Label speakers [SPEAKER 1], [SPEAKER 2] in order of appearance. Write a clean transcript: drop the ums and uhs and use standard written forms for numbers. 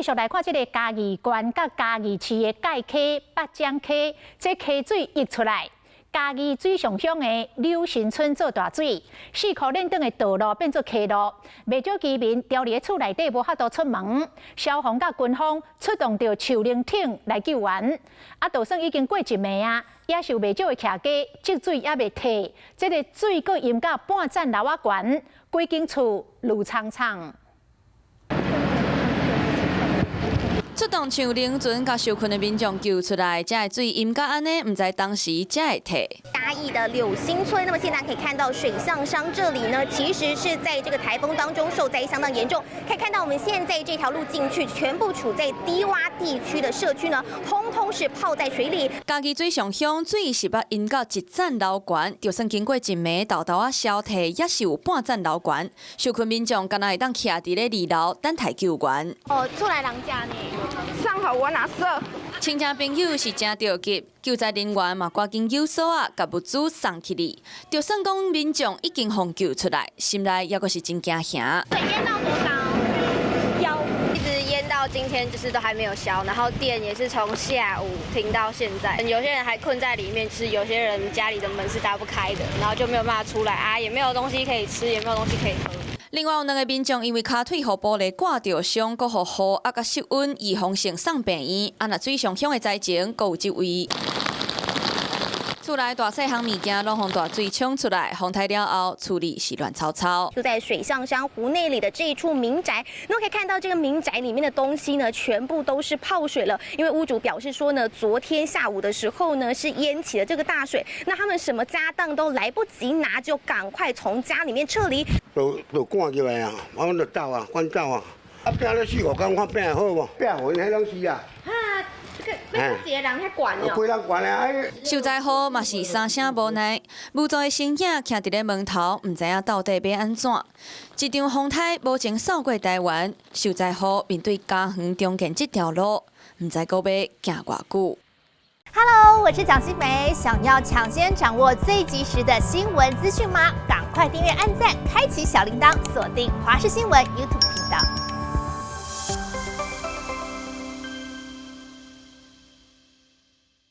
[SPEAKER 1] 繼續來看這个嘉義縣佮嘉義市的界溪八掌溪，這溪水溢出來。嘉義水上鄉的柳新村做大水，四箍輪轉的道路變做溪路，袂少居民牢佇厝內底無法度出門。消防佮軍方出動著樹靈艇來救援。啊，就算已經過一暝啊，也是有袂少的徛家積水猶未退，這个水閣淹到半層樓仔懸，規間厝綠蒼蒼。
[SPEAKER 2] 出動樹靈船共受困的民眾救出來，這个水淹甲按呢，毋知當時才會退。
[SPEAKER 3] 嘉義的柳新村，那麼現在可以看到水上鄉這裡呢，其實是在這個颱風當中受災相當嚴重。可以看到我們現在這條路進去，全部處在低窪地區的社區呢，通通是泡在水裡。
[SPEAKER 2] 嘉義水上鄉水是捌淹到一層樓懸，就算經過一暝沓沓仔消退，也是有半層樓懸。受困民眾敢若會當徛佇咧二樓等待救援。
[SPEAKER 3] 哦，厝內人遮呢？
[SPEAKER 4] 上好我拿色。
[SPEAKER 2] 親戚朋友是誠著急，救災人員嘛趕緊揪索仔，共物資送去哩。就算講民眾已經予救出來，心內猶閣是真驚嚇。
[SPEAKER 3] 水淹到多高？腰，
[SPEAKER 5] 一直淹到今天，就是都還沒有消。然後電也是從下午停到現在，有些人還困在裡面，就是有些人家裡的門是打不開的，然後就沒有辦法出來啊，也沒有東西可以吃，也沒有東西可以喝。
[SPEAKER 2] 另外有兩个民眾因為跤腿予玻璃割著傷，閣予雨壓佮室溫，預防性送病院。啊，若水上鄉的災情，閣有這位。厝內大細項物件攏予大水沖出來，風颱了後厝裡是亂糟糟。
[SPEAKER 3] 就在水上鄉湖內里的這一處民宅，那可以看到這個民宅裡面的東西呢，全部都是泡水了。因為屋主表示說呢，昨天下午的時候呢，是淹起了這個大水，那他們什麼家當都來不及拿，就趕快從家裡面撤離。
[SPEAKER 6] 都趕入來啊，我阮就走啊，趕走啊。啊，拚了四五工，看拚會好無？拚雲彼攏是啊。
[SPEAKER 4] 這個一個人遐懸哦。
[SPEAKER 6] 幾人懸啊？
[SPEAKER 2] 受災戶嘛是三聲無奈，無助的身影徛佇咧門頭，毋知影到底欲按怎。這場風颱無情掃過台灣，受災戶面對嘉園重建這條路，毋知閣欲行偌久。
[SPEAKER 7] Hello，我是蔣新梅，想要搶先掌握最及時的新聞資訊嗎？趕快訂閱、按讚、開啟小鈴鐺，鎖定華視新聞 YouTube 頻道。